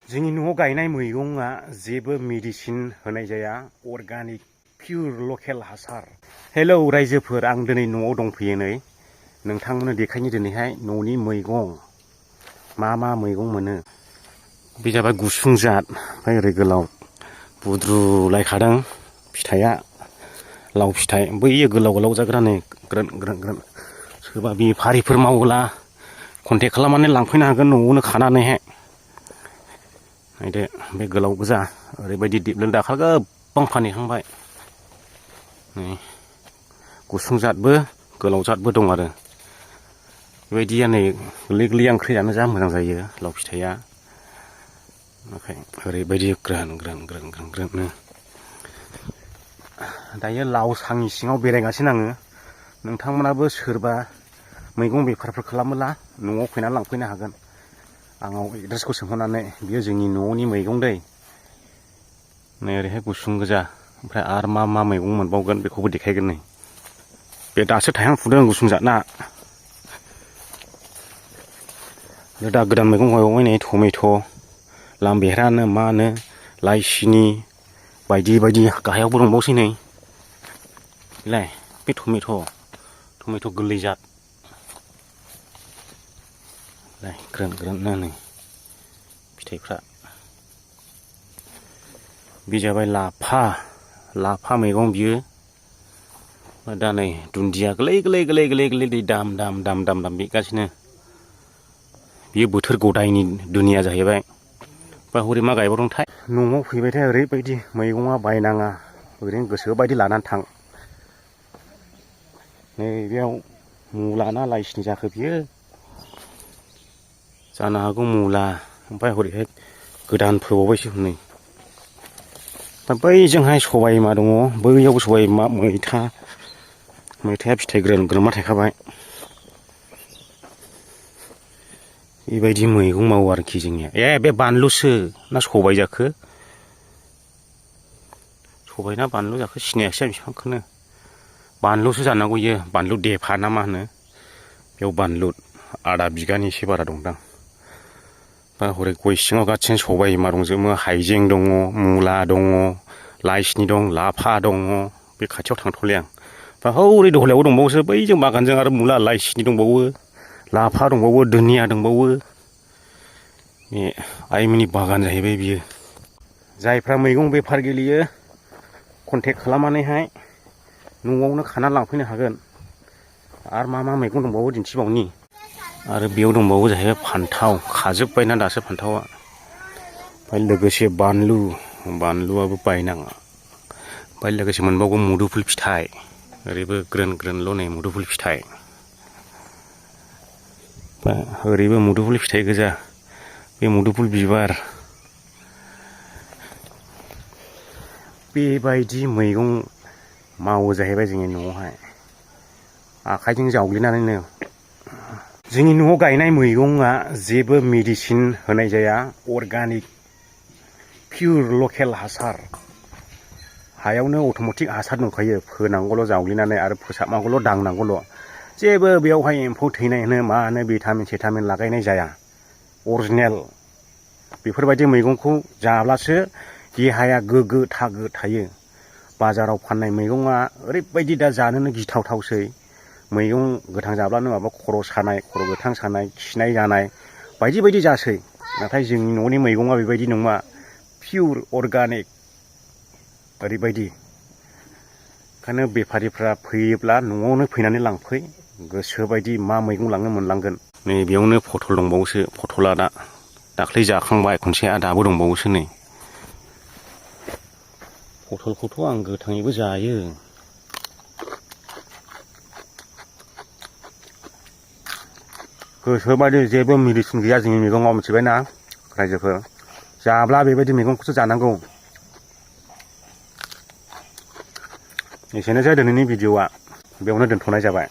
जोंनि न'आव गायनाय मैगंआ जेबो मेडिसिन होनाय जाया, अर्गानिक पियर लकेल हासार। हेलौ रायजोफोर, आं दिनै न'आव दंफैयो नै। नोंथांमोननो देखायनो दिनैहाय न'नि मैगं मा मा मैगं मोनो। बे जाबाय गुसुं जात, ओमफ्राय ओरै गोलाव बुद्रुलायखादों फिथाइया, लाव फिथाइ। बैयो गोलाव गोलाव जाग्रा नै ग्रोन ग्रोन ग्रोन। सोरबा बेफारिफोर मावोला कन्टेक्ट खालामनानै लांफैनो हागोन न'आवनो खानानैहाय। नायदो बे गोलाव गोजा, ओरैबायदि दिबलों दाखाल गोबां फानहैखांबाय। नै गुसुं जातबो गोलाव जातबो दं आरो। बेबायदिया नै गोरलै गोरलै ओंख्रि जानो जा मोजां जायो लाव फिथाइया। ओरैबायदि ग्रोन ग्रोन ग्रोन ग्रोन ग्रोननो। दायो लाव सांनि सिङाव बेरायगासिनो आङो। नोंथांमोनाबो सोरबा मैगं बेफारफोर खालामोला न'आव फैनानै लांफैनो हागोन आंनाव एड्रेसखौ सोंहरनानै। बियो जोंनि न'नि मैगं दै। नै ओरैहाय गुसुं गोजा, ओमफ्राय आरो मा मा मैगं मोनबावगोन बेखौबो देखायगोन नै। बे दासो थायहांफुदों गुसुं जातना। आरो दा गोदान मैगं गायबावबाय नै टमेट', लामबेरानो मानो, लाइ सिनि बायदि बायदि गाहायावबो दंबावसै नै। बेलाय बे टमेट' गोरलै जात। ग्रोन ग्रोननो नै फिथाइफ्रा। बे जाबाय लाफा मैगं बियो। दा नै दुन्दिया गोरलै गोरलै गोरलै गोरलै गोरलै दाम दाम दाम दाम दाम बिगासिनो। बियो बोथोर गदायनि दुनिया जाहैबाय। बा हरै मा गायबावदोंथाय। न'आव फैबायथाय ओरैबायदि मैगङा बायनाङा, ओरैनो गोसोबायदि लानानै थां। नै बेयाव मुला ना लाइसिनि जाखो बियो, जानो हागौ मुला। ओमफ्राय हरैहाय गोदान फोबावबायसो हनै। बैजोंहाय सबाय बिमा दङ, बैयावबो सबाय बिमा, मैथाया फिथाइ ग्रोन ग्रोमा थायखाबाय। बेबायदि मैगं मावो आरोखि जोंनिया। बे बानलुसो ना सबाय जाखो, सबाय ना बानलु जाखो सिनायासै आं बिफांखौनो। बानलुसो जानांगौ इयो, बानलु देफा ना मा होनो। बेयाव बानलु आधा बिगानि एसे बारा दंदां। बा हरै गय सिङाव गासिनो सबाय बिमा दंजोबो, हाइजें दङ, मुला दङ, लाइसिनि दं, लाफा दङ। बे खाथियाव थांथ'ले आं। बा हौरै दहलायावबो दंबावोसो, बैजों बागानजों आरो मुला लाइसिनि दंबावो, लाफा दंबावो, दुनिया दंबावो। बे आइमोननि बागान जाहैबाय बियो। जायफ्रा मैगं बेफार गेलेयो कन्टेक्ट खालामनानैहाय न'आवनो खानानै लांफैनो हागोन। आरो मा मा मैगं दंबावो दिन्थिबावनि। आरो बेयाव दंबावो जाहैबाय फान्थाव, खाजोब्बायना दासो फान्थावा। ओमफ्राय लोगोसे बानलुआबो बायनाङा। ओमफ्राय लोगोसे मोनबावगौ मुदुफुल फिथाइ, ओरैबो ग्रोन ग्रोनल' नै मुदुफुल फिथाइ। ओरैबो मुदुफुल फिथाइ गोजा, बे मुदुफुल बिबार। बेबायदि मैगं मावो जाहैबाय जोंनि न'आवहाय, आखाइजों जावग्लिनानैनो। जोंनि न'आव गायनाय मैगंआ जेबो मेडिसिन होनाय जाया, अर्गानिक पियर लकेल हासार। हायावनो अट'मेटिक हासार दंखायो, फोनांगौल' जावग्लिनानै आरो फोसाबनांगौल' दांनांगौल'। जेबो बेयावहाय एम्फौ थैनाय होनो मा होनो भिटामिन सेटामिन लागायनाय जाया। अरिजिनेल बेफोरबायदि मैगंखौ जाब्लासो देहाया गोग्गो थागो थायो। बाजाराव फाननाय मैगङा ओरैबायदि दा जानोनो गिथावथावसै। मैगं गोथां जाब्लानो माबा खर' सानाय, खर' गोथां सानाय, खिनाय जानाय बायदि बायदि जासै। नाथाय जोंनि न'नि मैगङा बेबायदि नङा, पियर अर्गानिक ओरैबायदि। ओंखायनो बेफारिफ्रा फैयोब्ला न'आवनो फैनानै लांफै, गोसोबायदि मा मैगं लांनो मोनलांगोन। नै बेयावनो पटल दंबावोसो, पटला दाख्लै जाखांबाय खनसे, दाबो दंबावोसो नै। पटलखौथ' आं गोथाङैबो जायो। गोसोबायदि जेबो मेडिसिन गैया जोंनि मैगङाव, मिथिबायना रायजोफोर। जाब्ला बेबायदि मैगंखौसो जानांगौ। एसेनोसै दिनैनि भिडिअ'आ, बेयावनो दोनथ'नाय जाबाय।